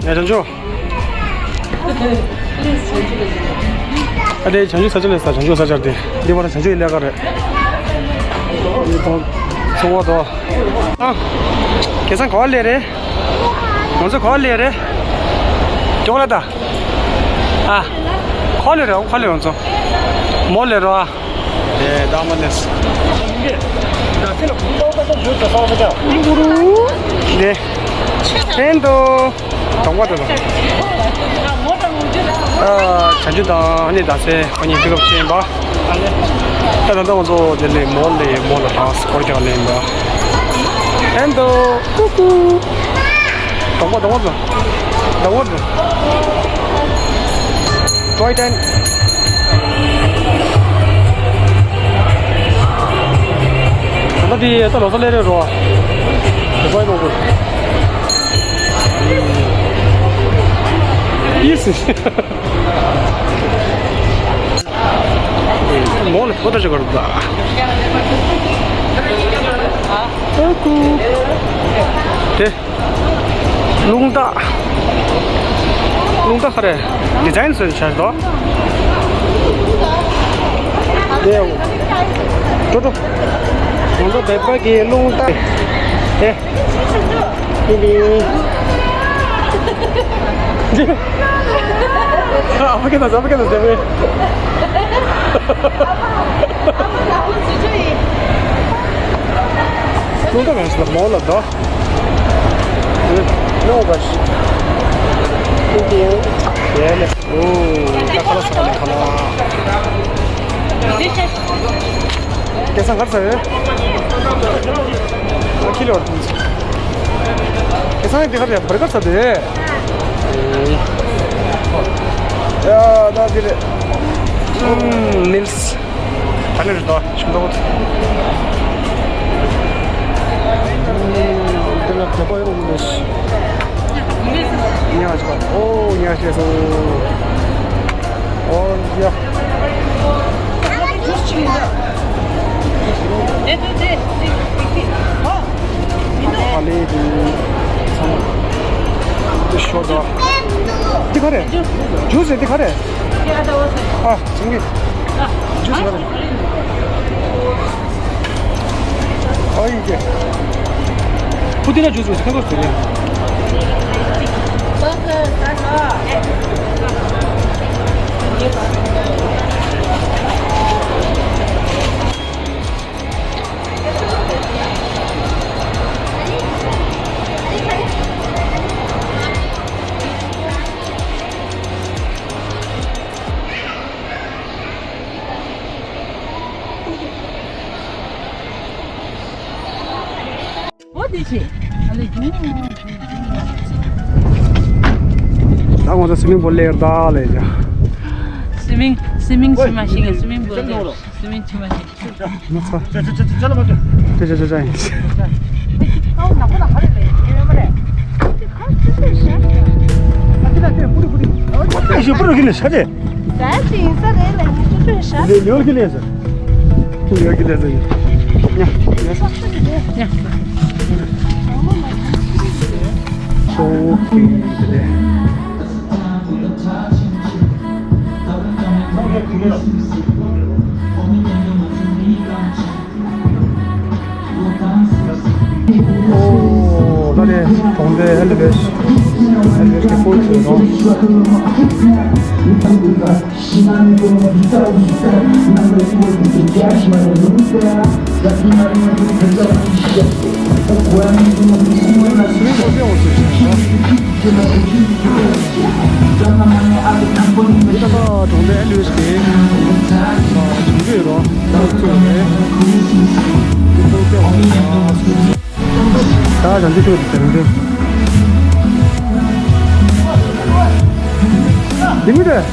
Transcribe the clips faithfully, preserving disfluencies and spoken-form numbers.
ཡ་བྱང་ཆུབ། ཨ་དེ་བྱང་ཆུབ་ས་ཆ་ལས་ས་བྱང་ཆུབ་ས་ཆར་དེ་འདི་བར་བྱང་ཆུབ་ཡི་ལས་ཀ་རེད། འདི་དང་ཚོང་བ་དོ། ཨ། ཁ་སང་ག་བ་ལས་རེད། ང་ཚོ་ག་བ་ལས་རེད། ཀྱོག་ལ་ད། ཨ། ག་བ་ལས་རེད། ག་བ་ལས་རེད་ང་ཚོ། མོ་ལས་རོ་ཨ། ཨེ་ད་མ་ནས། ནས། ཧན་དོ། གྲོང་པ་དེ་དང་། ཨ། བྱང་ཆུབ་དང་ཨ་ནི་ད་སེ་ཁོ་གཉིས་པིག་ཨབ་བྱས་ཡིན་པ། ད་ད་ལྟ་ང་ཚོ་དེ་ལས་མོ་ལས་མོ་ལ་ད་སྐོར་རྒྱག་ལས་ཡིན་པ། ཧན་དོ། ཀུ་ཀུ། གྲོང་པ་གྲོང་པ་དང་། གྲོང་པ་དང་། ཀྲོའི་ཏན། ད་ལྟ་དེ་ད་ལོ་ས་ལས་རེད་རོ། དེ་པའི་ལོ་གོ། ཡིས། མོ་ལ་ཕོ་ད་ཅི་གར་ད། ཨ་ཀུ། དེ། རླུང་རྟ། རླུང་རྟ་ག་རེ། ཌི་ཛའིན་བཟོས་བཞག་འདུག་དེ། ཀྲོ་ཀྲོ། ང་ཚོ་བོད་པ་གི་རླུང་རྟ། དེ། ཏི་ཏི། ཨ་ཕ་སྐད་དང་ཨ་ཕ་སྐད་དང་ཟེར་བས། རླུང་རྟ་གང་ཞིག་ལ་མོ་ལ་འདུག་ནོ་བ་ཤི། ཏི་ཏི། ཡེ་ལེ། ཨོ། ད་ཁ་ལག་ཟ་ནས་ཁ་ལག་སྐལ་བཟང་གར་ཟ་ཡོད། ཨ་ཁི་ལོར། སྐལ་བཟང་དེ་གར་ཡ་བར་གར་ཟ་དེ། ཡ་ད་དེ་རེད། ཨུམ། ནིལ་སི། ད་ནི་རེད་དོ། ཤིང་ཏོག་དེ་ལ་བོད་པ་ཡོང་གི་མེད། ཉ་ཆ། ཨོ་ཉ་ཆ་སོང་། ཨོ་ཡ། ཨ་ལེ་དུ། ཚང་མ་དུ་ཤོར་དོ། འདི་ག་རེ། ཇུས་རེད། འདི་ག་རེ། ཨ། ཅིང་གི། ཇུས་ག་རེ། ཨོ་ཡི་གེ། ཕུ་དི་ན་ཇུས་ཟེར་ཁ་ཁོ་ཟེར་ཡ། ཨོ་དེ་ཆེ། ཨ་ལེ་ཇུ། ད་ང་ཚོ་སི་མིང་པུལ་ལ་ཡར་ད་ལས་ཡ། སི་མིང་སི་མིང་ཆི་མ་ཤིང་སི་མིང་པུལ་ལ་སི་མིང་ཆི་མ་ཤིང་། ང་ཚོ། ཅ་ཅ་ཅ་ཅ་ཅ་ལ་མ་ཅ། ཅ་ཅ་ཅ་ཅ་ཡིན། ཨ་ཅི་ད་ཅོ་པུ་རི་པུ་རི། ཨ་ཅི་ད་ཅོ་པུ་རི་གི་ནས་ཤ་ཅེ། ད་ཅི་ཡིན་ས་རེད་ལ་ཡིན་ཅོ་ཅོ་ཤ། ལེ་ཡོར་གི་ལས་ས། ཡོར་གི་ལས་ས་ཡིན། ཉ་ཉ་ས། ཉ་ས། ཨོ་ཁེ། ཨོ། ད་ནི་གྲོང་སྡེ་ཨེ་ལི་ཝེ་ཤ་ཨེ་ལི་ཝེ་ཤ་གི་ཧྥུལ་ཟེར་རོ། སུའི་ཁོ་ཚོའི་འོག་ཏུ་ཕྱིན་སོང་། འདི་ད་ལྟ་གྲོང་སྡེ་ཨེ་ལི་ཝེ་ཤ་གི་གྲོང་སྡེ་རོ། ད་བྱང་ཆུབ་ཤོད་དེ་དེ་རིང་དེ། འདི་མི་རེད།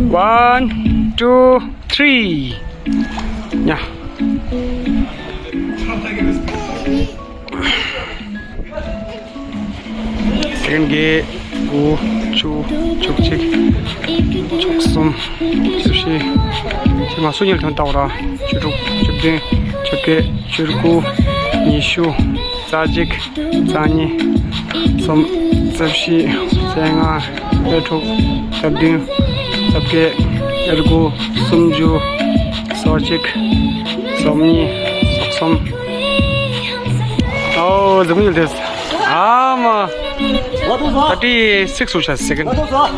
One, two, three. ཡ། དེ་རིང་གི་དགུ། བཅུ། བཅུ་གཅིག་བཅུ་གསུམ། བཅུ་བཞི། ཁྱེད་མ་སུ་ཉིད་ལ་ཐོན་ལྟ་བ་ར། བཅུ་དྲུག་བཅུ་བདུན། བཅོ་བརྒྱད། བཅུ་དགུ། ཉི་ཤུ། རྩ་གཅིག་རྩ་གཉིས། གསུམ། རྩ་བཞི། རྩ་ལྔ། རྩ་དྲུག་རྩ་བདུན། རྩ་བརྒྱད། རྩ་དགུ། སུམ་ཅུ། སོ་གཅིག་སོ་གཉིས། སོ་གསུམ། ཨོ། འཛམ་བུ་གླིང་དེ། ཨ་མ། What was that? Thirty six ལ་ཆགས་second. What was that?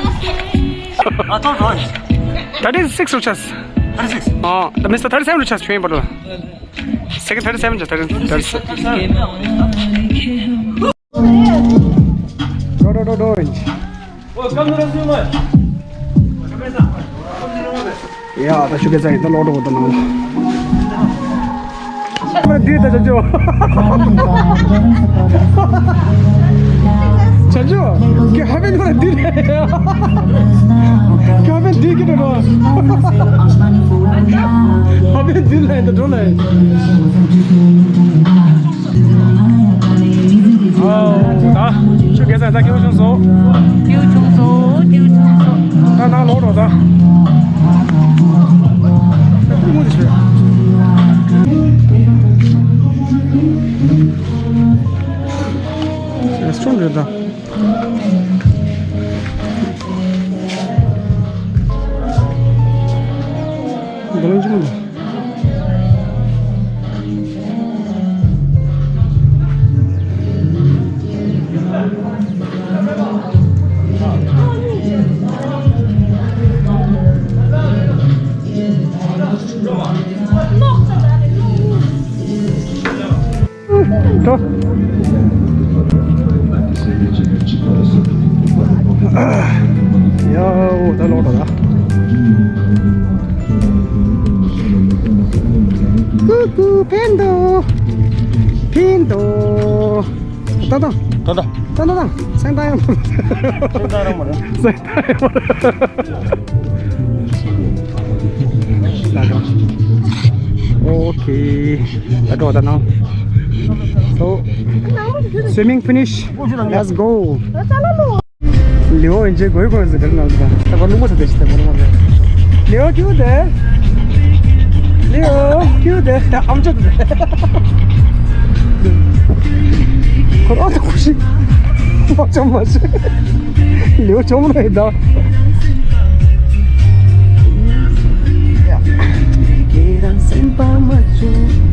I thought right. Thirty six ལ་ཆགས། Thirty six. ཨ། ད་མི་སི་ཊར་thirty seven ལ་ཆགས། ཆོས་པར་ལ། Second thirty seven ཆགས། Thirty seven. ཌོ་ཌོ་ཌོ་ཌོ། ཡ། ད་ཤུ་གེ་ཚ་ཡིན། ད་ལོག་འགྲོ་དགོས། ད་ནང་ལ། ཁ་བན་འདི་ད་ཅོ་ཅོ། ཅོ་ཅོ། ཁ་བན་འདི་རེད། ཁ་བན་འདི་གི་འགྲོ། ཁ་བན་འདི་ལ་ཡིན། ད་འགྲོ་ལ་ཡིན། ཨོ། ད་ཤུ་གེ་ཚ་ད་སྐྱིད་པོ་བྱུང་སོང་། སྐྱིད་པོ་བྱུང་སོང་། སྐྱིད་པོ་བྱུང་སོང་། ད་ནང་ལོག་རོགས་ད། ད་ཁུག་མོ་དེ་ཤོད། རེ་སི་ཊོ་རན་རེད་ད། འདི་ལོ་ཅི་མ་འདུག་ཏོ། ཡའོ། ད་ལོག་ད། ཀུ་ཀུ། ཕན་འདུག་ཕན་འདུག་ཏང་ཏང་། ཏང་ཏང་། ཏང་ཏང་ཏང་། སེང་ཏང་ཡང་། སེང་ཏང་རང་མ་རེད། སེང་ཏང་ཡང་མ་རེད། ཨོ་ཁེ། ད་འགྲོ་ད་ནང་། So, swimming finish. Let's go. ལེའོ་ཡིན་ཅེ་གོས་གོས་ཟེར་གར་ནང་ཟེར། ད་གར་ལུང་པ་ཟེར་ཏེ་ཞིག་ད་གར་ལུང་པ་ཟེར། ལེའོ་ཁྱུ་དེ། ལེའོ་ཁྱུ་དེ། ཨམ་ཅོག་དེ། ཁོ་རང་ཚོ་ཁུ་ཤི། ཨོ་ཅམ་མ་ཤི། ལེའོ་ཅོམ་རེད་ད། ཁྱེད་རང་སེམས་པ་མ་བཅོས།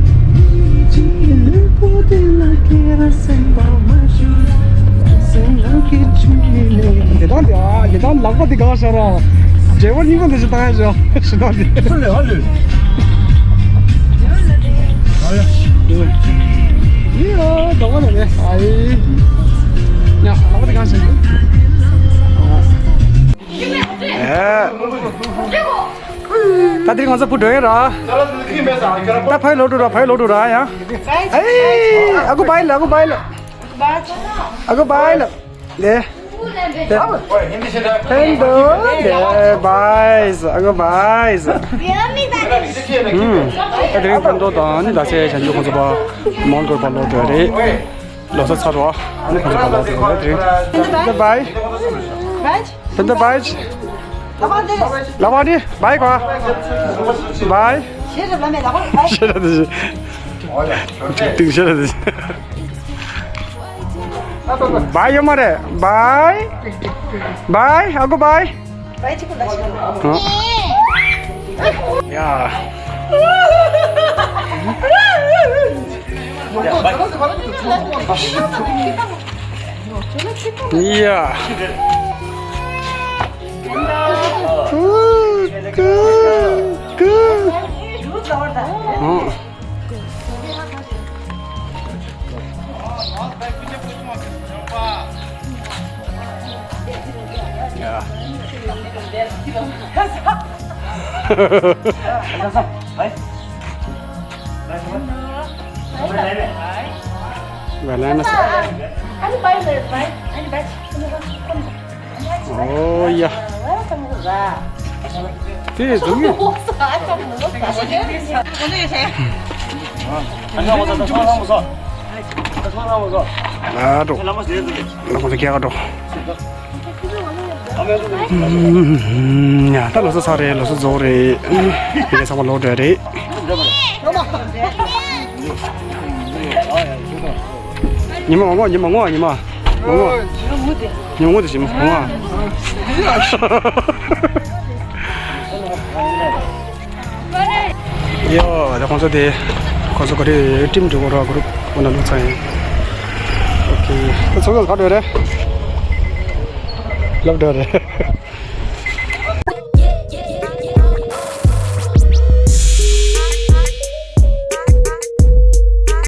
ལུས་པོ་དེ་ལ་ཁྱེད་རང་སེམས་པ་མ་བཅོས། སེམས་ནང་གི་ཆུ་ཡིན་ནས། དེ་དང་དེ། ཨ། དེ་དང་ལག་པ་དེ་གང་ཤར་ར། རྗེ་བོ་གཉིས་པ་འདི་ཞིག་བཏང་ཡ་ཞོ། ཞི་དང་དེ། སུ་ལས་ཨ་ལུས། ཨ་ཡ། ཡི་ཨ། དང་བ་ལ་ནས། ཨ་ཡི། ཡ། ལག་པ་དེ་གང་ཤར། ཨ། ད་དེ་རིང་ང་ཚོ་བུ་འགྲོ་ཡིན་ར། ད་ཕ་ཡི་ལོག་འགྲོ་ར། ཕ་ཡི་ལོག་འགྲོ་ར་ཡ། ཨེ། ཨ་ཁུ་བྷའི་ལ། ཨ་ཁུ་བྷའི་ལ། ཨ་ཁུ་བྷའི་ལ། ལེ། ཕན་ཐོགས་ལེ་བྷའི། ཨ་ཁུ་བྷའི། ཨུམ། ད་དེ་རིང་ཕན་ཐོགས་དང་ནི་ད་ཆའི་བྱང་ཆུབ་ཁོང་ཚོ་པ་མོན་གྷོ་པ་ལོག་འགྲོ་རེད། ལོ་གསར་ཚར་རོ། ཨ་ནི་ཁོང་ཚོ་པ་ལོག་འགྲོ་རེད་དེ་རིང་། ཕན་ཐོགས་བྷའི། ཕན་ཐོགས་བྷའི། ལ་བ་ནི་བྷའི་གོ། བྷའི། ཤེས་རབ་ལ་མེད་ལ་བ། ཤེས་རབ་དེ། ཏིང་ཤེས་རབ་དེ། བྷའི་ཡོད་མ་རེད། བྷའི། བྷའི། ཨ་ཁུ་བྷའི། བྷའི་ཆི་ཀུ་ལ་ཤེས་རབ། ཡ། ཡ། ཨོ་ཡ། དེ་ཟུག་ཡོད། ཨ་འགྲོ། ལ་ཁོང་ཚོ་སྐྱེལ་ག་འགྲོ། ཡ་ད་ལོ་གསར་ཚར་རེད། ལོ་གསར་རྫོགས་རེད། དེ་ཚང་མ་ལོག་འགྲོ་རེད། ཉི་མ་ངོ་། ཉི་མ་ངོ། ཉི་མ་ངོ། ཉི་མ་ངོ་དེ་ཞིམ་ངོ་ཡོ། ད་ཁོང་ཚོ་དེ་ཁོང་ཚོ་ག་རེ་ཊིམ་འགྲོ་གོ་ར། གུ་རུབ་འོ་ན་ལུག་ཚང་ཡིན། ཨོ་ཁེ། ད་ཚོགས་ག་འགྲོ་རེད། ལབ་འགྲོ་རེད།